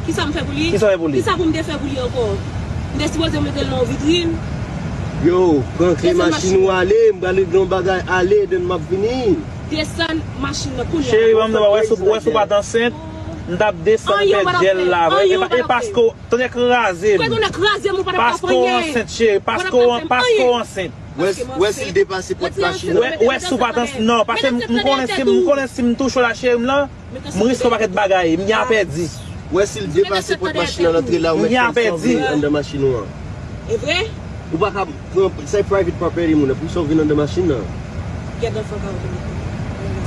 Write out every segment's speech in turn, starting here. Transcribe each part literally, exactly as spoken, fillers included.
Kisa m fè pou li? Kisa w fè pou li? Kisa pou m te fè pou li ankò? M te sipoze mete l nan yon vitrin. Yo, pran kle machin ou ale, m pral regle yon bagay, ale, then m ap vini. Desann machin nan kounye a. Cheri, ban m di w, wè si w pa t ansent, m t ap desann pèdi l la. E paske w, tonnè kraze m. Paske w ansent, cheri, paske w ansent. Wè, wè si l depase pòt machin nan. Wè, wè si w pa t ansent, non, paske m konnen si m, m konnen si m touche w la, cheri m lan, m riske yon pakèt bagay, m gen a pèdi. Wè si l depase pòt machin nan, antre la, ou mèt fè l sòvni anndan machin ou an. E vre? Ou pa ka pran, se private property moun nan, pou sòvni anndan machin nan. Get the fuck out of here.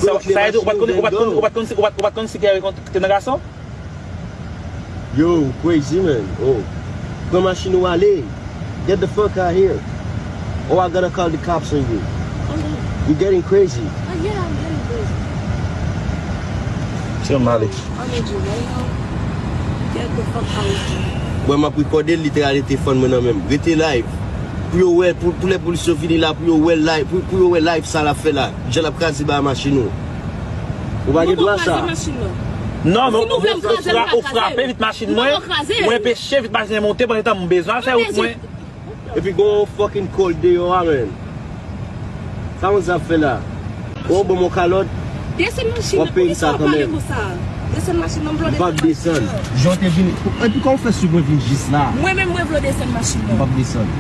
Sa, sa vle di ou pa t konn, ou pa t konn, ou pa t konn si, ou pa t, ou pa t konn si Gary te nan gason? Yo, crazy man. Oh. Pran machin ou ale. Get the fuck out here. Or I gotta call the cops on you. You're getting crazy. Oh, yeah, I'm getting crazy. Tchè m ale. I'm gonna do right now. Get the fuck out of here. Mwen, m ap rekòde l, li te rale telefòn mwen nan men m. Rete live. Pou yo wè, pou, pou lè polis yo vini la, pou yo wè live, pou, pou yo wè live sa l ap fè la. Jan l ap kraze ba machin ou. Ou pa gen dwa sa. Non, men ou, ou frape vit machin mwen, ou enpeche vit machin mwen monte pandan tan m bezwen al fè wout mwen. Epi gon yon fucking cold deyò a, man. Sa moun sa ap fè la? Ou ban m yon kalòt? Desann machin nan, w ap peye sa kanmenm. Desann machin nan, m vle desann machin nan. M p ap desann. Jan w te vini, epi kòman w fè swiv mwen vin jis la? Mwen menm, mwen vle desann machin nan. M p ap desann.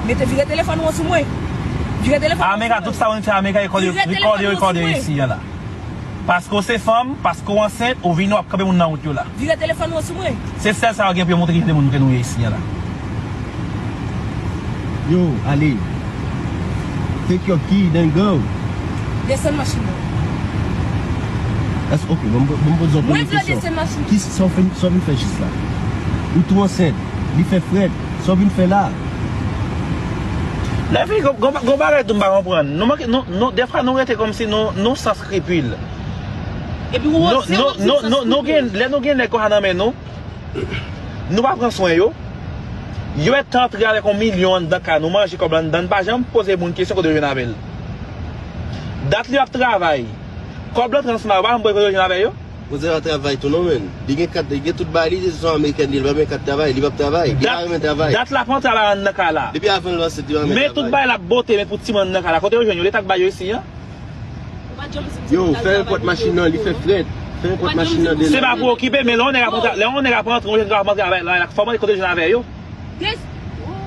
Mete vire telefòn ou an sou mwen. Vire telefòn ou an sou mwen. America, tout sa moun fè America, rekòde, rekòde, rekòde isi a la. Paske w se fanm, paske w ansent, ou vini w ap kanpe moun nan wout yo la. Vire telefòn ou an sou mwen. Se sèl sa yo gen pou yo montre ki jan de moun ke nou ye isi a la. Yo, ale. Take your key, then go. Desann machin nan. Èske, ok, bon, bon, bon, bon, bon, bon, kesyon. Mwen vle desann machin nan. Ki sa w fin, sa w vin fè jis la? Ou tou ansent, li fè frèt. Sa w vin fè la? Lè fini, gon, gon, gon bagay tou m pa konprann. Nou manke, nou, nou, defwa nou rete kòmsi nou, nou san skripil. Epi ou, nou, nou, nou, nou, nou gen, lè nou gen nèg konsa nan men nou, nou pa pran swen yo. Yo mèt antre avèk yon milyon anndan kay nou, manje kòb la anndan, n pa janm poze moun kesyon kote yo jwenn avè l. Dat li ap travay. Kòb la antre ansanm avè yo, pa janm poze kote yo jwenn avè yo. Manzè pa travay tou non, menn. Li gen kat, li gen tout bagay li, se yon amerikèn li, li pa renmen kat travay, li p ap travay, li pa renmen travay. Dat, dat l ap antre anndan kay la. Depi avan l ansent, li pa renmen travay. Men tout bagay l ap bote, men pou timoun anndan kay la. Kote yo jwenn yo? Leta k ba yo isi an? Yo, fèmen pòt machin nan, li fè frèt. Fèmen pòt machin nan dedan. Se pa pou okipe, men lè yon nèg ap antre, lè yon nèg ap antre, yon jèn ap antre avè l la, fò w mande kote l jwenn avè yo.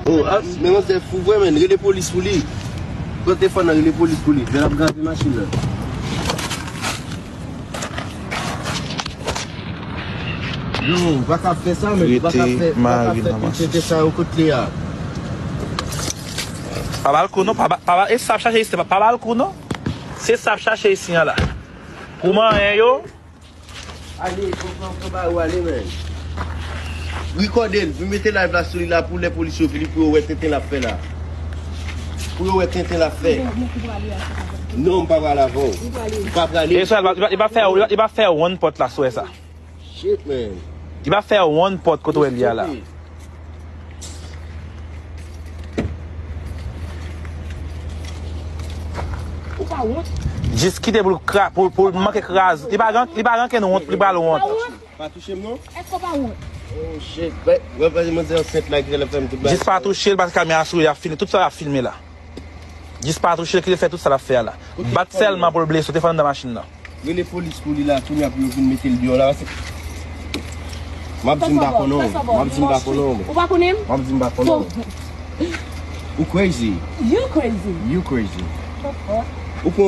Oh, ah, men manzè fou vre, menn. Rele polis pou li. Pran telefòn nan, rele polis pou li. Lè l ap gaze machin nan. Yo, ou pa ka fè sa, menn. Ou pa ka fè, ou pa ka fè tout tenten sa yo kot li a. Pa ba l kou non, pa ba, pa ba, e sa ap chache isi, pa, pa ba l kou non. Se sa ap chache isi an la. Pou manyen yo. Ale, pran, pran, pran bagay ou ale, menn. Rekòde l, vin mete live la sou li la pou lè polis yo vini pou yo wè tenten l ap fè la. Pou yo wè tenten l ap fè. Non, m pa prale avè w. M pa prale. E sa, li pa, li pa, li pa fè, li pa, li pa fè one pot la, sou sa. Shit, man. Li pa fè one pot kote w wè li a la. Ou pa wont? Jis kite pou l kra-, pou, pou l manke kraze. Li pa rank, li pa ranke nou wont, li pral wont. Pa touche m non. Èske w pa wont? Oh shit. Wè, wè, paske manzè ansent la ki fè l ap fè m tout bagay. Jis pa touche l, paske kamera sou li, y ap filme. Tout sa y ap filme la. Jis pa touche l, kite l fè tout sa l ap fè a la. Bat sèlman pou l blese, w te fè anndan machin nan. Rele polis pou li la, kounye a pou yo vin mete l deyò la, paske m ap di m pa konnen w. M ap di m pa konnen w. Ou pa konnen m? M ap di m pa konnen w. Ou crazy. You crazy. You crazy. Ou pran